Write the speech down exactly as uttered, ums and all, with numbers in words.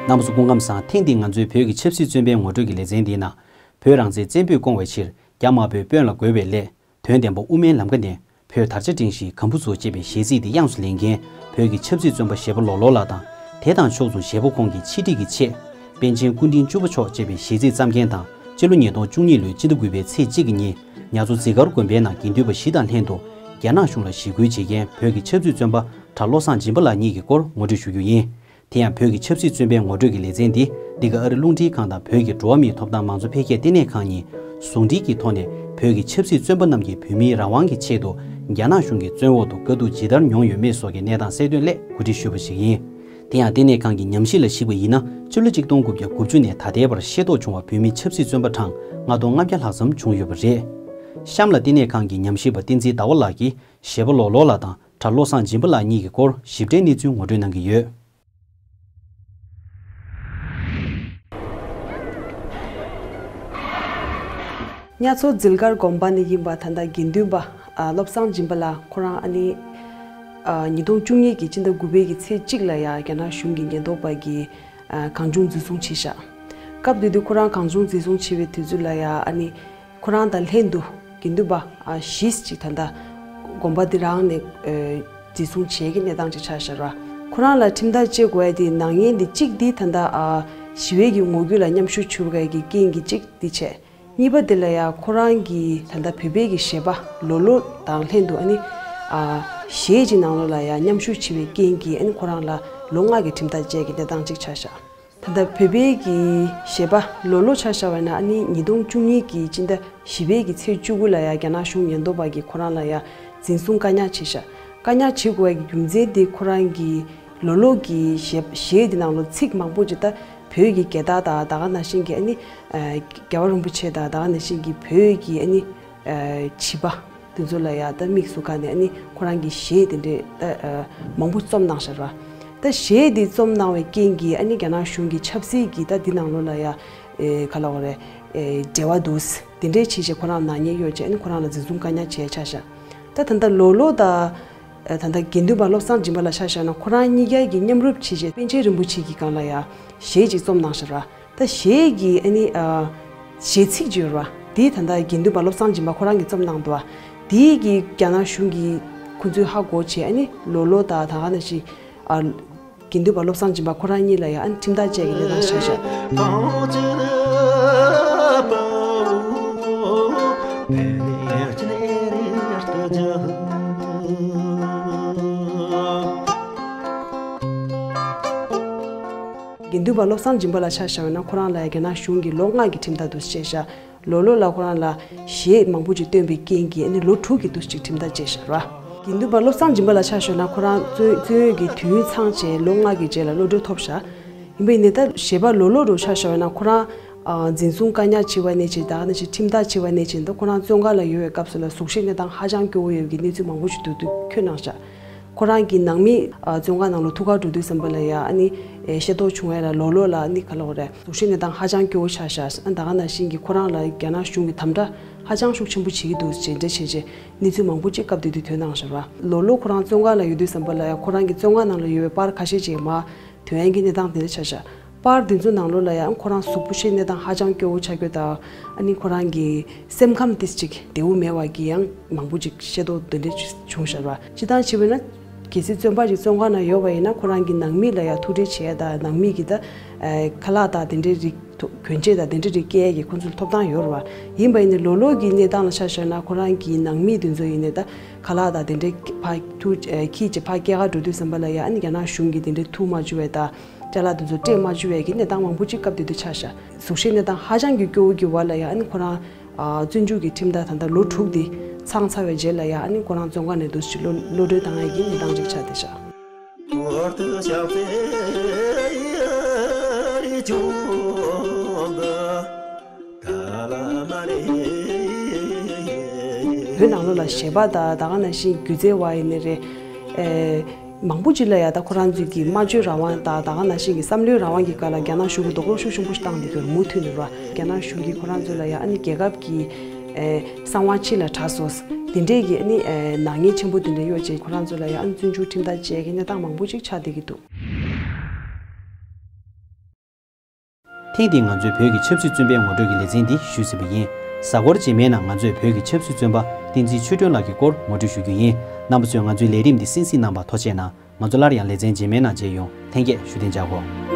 རྣམ་པ་ཚོ་སྐུ་ཁམས་བཟང་། ཐེངས་འདིའི་ང་ཚོའི་བོད་ཀྱི་ཆབ་སྲིད་བཙོན་པའི་ངོ་སྤྲོད་ཀྱི་ལེ་ཚན་འདིའི་ནང་། བོད་རང་བཙན་བཙན་པོས་སྐོང་བའི་ཕྱིར། རྒྱ་དམར་པོའི་དཔོན་ལ་རྒོལ་བའི་སླད། དོན་བདེན་པ་དབུ་མའི་ལམ་ཁ་ནས། བོད་དར་ཆ་སྒྲེང་བཞིན་གམ་བུ་བཙུགས་ཅེས་པའི་གཞས་ཚིག་དེ་དབྱངས་སུ་ལེན་མཁན། བོད་ཀྱི་ཆབ་སྲིད་བཙོན་པ་བཞད་པ་ལོ་ལོ་ལགས་དང་། དེ་དང་ཕྱོགས་མཚུངས་བཞད་པ་ཁོང་གི་ཆེད་སྒྲིག་གི་ཆེད། པཎ་ཆེན་སྐུ་ཕྲེང་བཅུ་པ་མཆོག་ཅེས་པའི་གཞས་ཚིག་བརྩམས་མཁན་དང་། སྤྱི་ལོ་ཉིས་སྟོང་བཅུ་གཉིས་ལོའི་སྤྱི་ཟླ་དགུ་པའི་ཚེས་གཅིག་གི་ཉིན། ཉ་མཚོ་ཟིལ་དཀར་དགོན་པའི་ནང་དགེ་འདུན་པ་བཞི་དང་ལྷན་དུ། རྒྱ་ནག་གཞུང་ལ་ཞི་རྒོལ་བྱེད་མཁན་བོད་ཀྱི་ཆབ་སྲིད་བཙོན་པ་གྲྭ་བློ་བཟང་སྦྱིན་པ་ལགས་གཉིས་ཀྱི་སྐོར་ངོ་སྤྲོད་ཞུ་རྒྱུ་ཡིན། དེ་ཡང་བོད་ཀྱི་ཆབ་སྲིད་བཙོན་པའི་ངོ་སྤྲོད་ཀྱི་ལེ་ཚན་འདི། འདི་ག་ཨ་རི་རླུང་འཕྲིན་ཁང་དང་བོད་ཀྱི་འགྲོ་བ་མིའི་ཐོབ་ཐང་མང་གཙོ་འཕེལ་རྒྱས་ལྟེ་གནས་ཁང་གཉིས་ཟུང་འབྲེལ་གྱི་ཐོག་ནས། བོད་ཀྱི་ཆབ་སྲིད་བཙོན་པ་རྣམས་ཀྱིས་བོད་མིའི་རང་དབང་གི་ཆེད་དུ། རྒྱ་ནག་གཞུང་གི་བཙོན་འོག་ཏུ་དཀའ་སྡུག་ཇི་ལྟར་མྱོང་ཡོད་མེད་སོགས་ཀྱི་གནས་སྟངས་གསལ་སྟོན་སླད་གོ་སྒྲིག་ཞུས་པ་ཞིག་ཡིན། དེ་ཡང་ལྟེ་གནས་ཁང་གི་ཉམས་ཞིབ་ལ་གཞིགས་པ་ཡིན་ན། སྤྱི་ལོ་གཅིག་སྟོང་དགུ་བརྒྱ་དགུ་བཅུ་ནས་ད་ལྟའི་བར་ཤེས་རྟོགས་བྱུང་བ་བོད་མི་ཆབ་སྲིད་བཙོན་པ་གྲངས་ལྔ་སྟོང་ལྔ་བརྒྱ་ལྷག་ཙམ་བྱུང་ཡོད་པ་རེད། གཤམ་ལ་ལྟེ་གནས་ཁང་གི་ཉམས་ཞིབ་པ་བསྟན་འཛིན་ཟླ་བ་ལགས་ཀྱིས་བཞད་པ་ལོ་ལོ་ལགས་དང་གྲྭ་བློ་བཟང་སྦྱིན་པ་ལགས་གཉིས་ཀྱི་སྐོར་ཞིབ་ཕྲའི་གནས་ཚུལ་ངོ་སྤྲོད་གནང་གི་ཡོད། གཉའ་མཚོ་ཟིལ་དཀར་དགོན་པ་ནས་ཡིན་པ་ད་ལྟ་དགེ་འདུན་པ་ཨ་བློ་བཟང་སྦྱིན་པ་ལགས་ཁོ་རང་ཨ་ནི་ཨ་ཉིས་སྟོང་བཅུ་གཉིས་ཀྱི་སྤྱི་ཟླ་དགུ་པའི་གི་ཚེས་གཅིག་ལ་ཡ་རྒྱ་ནག་གཞུང་གི་ཉེན་རྟོག་པ་གིས་ཨ་གང་བྱུང་འཛིན་བཟུང་བྱས་ཤག་སྐབས་དེ་དུས་ཁོ་རང་གང་བྱུང་འཛིན་བཟུང་བྱས་པའི་དུས་ཚོད་ལ་ཡ་ཨ་ནི། ཁོ་རང་དང་ལྷན་དུ་དགེ་འདུན་པ་ཨ་བཞི་ཅིག་ད་ལྟ་དགོན་པ་འདི་རང་ནས་ཨ་འཛིན་བཟུང་བྱས་ཀྱི་གནས་སྟངས་ཅིག་ཆགས་ཤག་ར། ཁོ་རང་ལ་ཁྲིམས་ཐག་བཅད་དགོས་ཡ་དེ་ནག་ཉེས་འདི་གཅིག་འདི་ད་ལྟ་ཨ་ཞི་བའི་གི་ངོ་རྒོལ་ལ་མཉམ་ཞུགས་བྱེད་དགོས་ཡ་གི་རྐྱེན་གྱིས་གཅིག་འདི་བྱས། གཉིས་པ་འདི་ལ་ཡ་ཁོ་རང་གི་ད་ལྟ་བོད་པའི་གི་གཞས་པ་ལོ་ལོ་དང་ལྷན་དུ་ཨ་ནི་ཨ་གཞས་ཀྱི་ནང་ལོགས་ལ་ཡ་མཉམ་ཞུགས་བྱེད་པའི་རྐྱེན་གྱིས་ཨ་ནི་ཁོ་རང་ལ་ལོ་ལྔ་གི་ཁྲིམས་ཐག་བཅད་ཀྱི་གནས་སྟངས་ཅིག་ཆགས་ཤག་ད་ལྟ་བོད་པའི་གི་གཞས་པ་ལོ་ལོ་ཆ་བཞག་པ་ན་ཨ་ནི་ཉིས་སྟོང་བཅུ་གཉིས་ཀྱི་སྤྱི་ཟླ་བཞི་པའི་གི་ཚེས་བཅུ་དགུ་ལ་ཡ་རྒྱ་ནག་གཞུང་ཉེན་རྟོག་པ་གིས་ཁོ་རང་ལ་ཡ་འཛིན་བཟུང་བཀག་ཉར་བྱས་ཤག་བཀག་ཉར་བྱེད་དགོས་པའི་གི་རྒྱུ་མཚན་དེ་ཁོ་རང་གི་ལོ་ལོ་གི་གཞས་གཞས་དེ་ནང་ལོ་ཚིག་མང་པོ་ཅིག་ད་བོད་ཀྱི་རྒྱལ་དར་དང་ད་ག་ནང་བཞིན་གྱི་ཨ་ནི་ཨ་རྒྱལ་བ་རིན་པོ་ཆེ་དང་ད་ག་ནང་བཞིན་གྱི་བོད་ཀྱི་ཨ་ནི་ཨ་བྱིས་པ། དེ་ཚོ་ལ་ཡ་ད་དམིགས་སུ་བཀར་ནས་ཨ་ནི་ཁོ་རང་གི་གཞས་དེ་འདྲས་ད་ཨ་མང་པོ་རྩོམ་གནང་ཤག་ར། ད་གཞས་དེ་རྩོམ་གནང་བའི་རྐྱེན་གྱིས་ཨ་ནི་རྒྱ་ནག་གཞུང་གི་ཆབ་སྲིད་ཀྱི་ད་འདི་ནང་ལོགས་ལ་ཡ་ཨེ་ག་ལབ་དགོས་རེད། ཨེ་འབྲེལ་བ་འདུག་དེ་འདྲས་བྱས་བྱས་ཁོ་རང་ནག་ཉེས་གཡོགས་བྱས་ཨ་ནི་ཁོ་རང་ལ་འཛིན་བཟུང་བཀག་ཉར་བྱས་ཆགས་ཤག་ད་ད་ལྟ་ལོ་ལོ་དང་ཨེ་ད་ལྟ་དགེ་འདུན་པ་བློ་བཟང་སྦྱིན་པ་ལ་ཆ་བཞག་ན་ཁོ་རང་གཉིས་ཀ་གིས་མཉམ་རུབ་བྱས་བྱས་པཎ་ཆེན་རིན་པོ་ཆེ་གི་སྒང་ལ་ཡ་གཞས་ཅིག་རྩོམ་གནང་ཤག་ར། ད་གཞས་ཀྱི་ཨ་ནི་ཨ་གཞས་ཚིག་ཅིག་ཡོད་རེད་བ། དེ་ད་ལྟ་དགེ་འདུན་པ་བློ་བཟང་སྦྱིན་པ་ཁོ་རང་གིས་རྩོམ་གནང་འདུག་བ། དེ་གི་རྒྱ་ནག་གཞུང་གིས་ཁོ་ཚོས་ཧ་གོ་བྱས་ཨ་ནི་ལོ་ལོ་དང་ད་ག་ནང་བཞིན་ཨ་དགེ་འདུན་པ་བློ་བཟང་སྦྱིན་པ་ཁོ་རང་གཉིས་ལ་ཡང་ཨ་ནི་ཁྲིམས་ཐག་བཅད་ཀྱི་གནས་སྟངས་ཆགས་ཤག་དགེ་འདུན་པ་བློ་བཟང་སྦྱིན་པ་ལ་ཆ་བཞག་ན་ཁོ་རང་ལ་རྒྱ་ནག་གཞུང་གིས་ལོ་ལྔ་གི་ཁྲིམས་ཐག་དུ་བཅད་ཤག་ལོ་ལོ་ལ་ཁོ་རང་ལ་གཞས་མང་པོ་ཅིག་བཏོན་པའི་རྐྱེན་གྱིས་ཨ་ནི་ལོ་དྲུག་གི་དུས་ཅིག་ཁྲིམས་ཐག་བཅད་ཤག་ར། དགེ་འདུན་པ་བློ་བཟང་སྦྱིན་པ་ལ་ཆ་བཞག་ན་ཁོ་རང་བཙོན་བཙོན་ཡོད་ཀྱི་དུས་ཡུན་ཚང་བྱས་ལོ་ལྔ་གི་རྗེས་ལ་གློད་གྲོལ་ཐོབ་ཤག་ཡིན་པ་ཡིན་ནའི་ད་གཞས་པ་ལོ་ལོ་རུ་ཆ་བཞག་ན་ཁོ་རང་ཨ་འཛིན་བཟུང་བཀག་ཉར་བྱས་པ་ནས་བྱས་ད་ག་ནང་བཞིན་ཁྲིམས་ཐག་བཅད་པ་ནས་བྱས་ད་ཁོ་རང་བཙོན་ཁང་ལ་ཡོད་པའི་སྐབས་སུ་ལ་གཟུགས་གཞི་གནས་སྟངས་ཧ་ཅང་སྐྱོ་བོ་ཡོད་ཀྱི་གནས་ཚུལ་མང་པོ་ཞིག་འདུག་འདུག་འཁོད་གནང་ཤག་ཁོ་རང་གི་ནང་མི་ཨ་བཙོན་ཁང་ནང་ལ་ཐུག་གར་འགྲོ་དུས་ཙམ་པ་ལ་ཡ་ཨ་ནི་ཨེ་ཤེས་རྟོགས་བྱུང་བ་ལ་ལོ་ལོ་ལ་ཨ་ནི་ག་ལབ་དགོས་རེད། གཟུགས་གཞི་གནས་སྟངས་ཧ་ཅང་སྐྱོ་བོ་ཆགས་ཤག་ཨ་ད་ག་ནང་བཞིན་གྱི་ཁོ་རང་ལ་རྒྱ་ནག་གཞུང་གིས་དམ་དྲག་ཧ་ཅང་ཤུགས་ཆེན་པོ་བྱེད་ཀྱི་འདུག་ཅེས་འདྲ་བྱས་རྗེས་གནས་ཚུལ་མང་པོ་ཅིག་སྐབས་དེ་དུས་ཐོན་གནང་ཤག་ར། ལོ་ལོ་ཁོ་རང་བཙོན་ཁང་ལ་ཡོད་དུས་ཙམ་པ་ལ་ཡ་ཁོ་རང་གི་བཙོན་ཁང་ནང་ལ་ཡོད་པའི་པར་ཁ་ཤས་ཅིག་མར་ཐོན་ཡག་གི་གནས་སྟངས་དེ་འདྲ་ཆགས་ཤག་པར་དེ་ཚོ་ནང་ལོགས་ལ་ཡང་ཁོ་རང་གཟུགས་པོ་གཞི་གནས་སྟངས་ཧ་ཅང་སྐྱོ་བོ་ཆགས་རྒྱུ་དང་ཨ་ནི་ཁོ་རང་གི་སེམས་ཁམས་ཏིས་ཅིག་བདེ་བོ་མེད་པ་གི་ཡང་མང་པོ་ཅིག་ཤེས་རྟོགས་དེ་འདྲ་བྱུང་ཤག་ར། སྤྱིར་བཏང་བྱས་པ་ན་གལ་སྲིད་བཙོན་པ་ཅིག་བཙོན་ཁང་ནང་ཡོད་པ་ཡིན་ན་ཁོ་རང་གི་ནང་མི་ལ་ཡང་ཐུགས་ཁྲལ་བྱེད་ཡ་དང་ནང་མི་གི་ད་ཨ་ཁ་ལག་དང་དེ་འདྲའི་རིགས་ཐོ་གྱོན་ཆས་དང་དེ་འདྲ་རིགས་སྐྱེལ་ཡ་གི་ཁོ་ཚོར་ཐོབ་ཐང་ཡོད་ར་བ། ཡིན་པ་ཡིན་ནའི་ལོ་ལོ་གི་གནས་སྟངས་ལ་ཆ་བཞག་ན་ཁོ་རང་གི་ནང་མི་དེ་ཚོ་ཡིན་ནའི་ད་ཁ་ལག་དང་དེ་འདྲའི་ཕར་ཐུག་ཨ་ཁྱི་ཅིག་ཕར་སྐྱེལ་ག་འགྲོ་དུས་ཙམ་པ་ལ་ཡང་ཨ་ནི་རྒྱ་ནག་གཞུང་གིས་དེ་འདྲའི་ཐུགས་མ་ཆུད་པའི་ད། ཅ་ལག་དེ་ཚོ་སྤྲད་མ་བཅུག་པའི་གི་གནས་སྟངས་མང་པོ་ཅིག་སྐབས་དེ་དུས་ཆགས་ཤག་གཟུགས་གཞི་གནས་སྟངས་ཧ་ཅང་གི་སྐྱོ་བོ་གི་བར་ལ་ཡང་ཨ་ནི་ཁོ་རང་ཨ་བཙོན་འཇུག་གི་ཁྲིམས་ཐག་ད་ལྟ་ལོ་དྲུག་དེ་ཚང་ཚར་བའི་རྗེས་ལ་ཡང་ཨ་ནི་ཁོ་རང་བཙོན་ཁང་ནས་འདུག་སེ་གློད་གློད་གྲོལ་བཏང་ཡས་ཀྱི་གནས་སྟངས་ཅིག་ཆགས་བསྡད་ཤག་བོད་ནང་ལོགས་ལ་གཞས་པ་དང་ད་ག་ནང་བཞིན་སྒྱུ་རྩལ་བ་ཡིན་ནའི་རེད། ཨེ། མང་པོ་ཅིག་ལ་ཡ་ད་ཁོ་རང་ཚོའི་གི་སྨྲ་བརྗོད་རང་དབང་དང་ད་ག་ནང་བཞིན་གི་བསམ་བློའི་རང་དབང་གི་སྒང་ལ་རྒྱ་ནག་གཞུང་གིས་རྡོག་རོལ་ཤུགས་ཆེན་པོ་ཞིག་བཏང་བསྡད་ཡོད་རེད། མུ་མཐུད་ནས་ར་རྒྱ་ནག་གཞུང་གིས་ཁོ་རང་ཚོ་ལ་ཡ་ཨ་ནི་རྒྱལ་ཁབ་ཀྱི་ཨེ་གསང་བ་ཕྱི་ལ་དྲག་སོང་། དེ་འདྲས་ཀྱི་ཨ་ནི་ཨེ་ནག་ཉེས་ཆེན་པོ་དེ་འདྲ་གཡོགས་བྱས་ཁོ་རང་ཚོ་ལ་ཡ་ཨ་ནི་བཙོན་འཇུག་ཁྲིམས་ཐག་བཅད་ཀྱི་གནས་སྟངས་མང་པོ་ཅིག་ཆགས་བསྡད་ཀྱི་འདུག་ཐེངས་འདིའི་ང་ཚོའི་བོད་ཀྱི་ཆབ་སྲིད་བཙོན་པའི་ངོ་སྤྲོད་ཀྱི་ལེ་ཚན་འདི་ཞུས་ཟིན་པ་ཡིན། གཟའ་འཁོར་རྗེས་མའི་ནང་ང་ཚོས་བོད་ཀྱི་ཆབ་སྲིད་བཙོན་པ་བསྟན་འཛིན་ཆོས་སྒྲོན་ལགས་ཀྱི་སྐོར་ངོ་སྤྲོད་ཞུ་རྒྱུ་ཡིན། རྣམ་པ་ཚོས་ང་ཚོའི་ལས་རིམ་འདི་གསན་གཟིགས་གནང་བར་ཐུགས་རྗེ་གནང་། ང་ཚོ་སླར་ཡང་ལེ་ཚན་རྗེས་མའི་ནང་མཇལ་ཡོང་། ལྷན་རྒྱས་བཞུགས་གདན་འཇགས་སྒོ།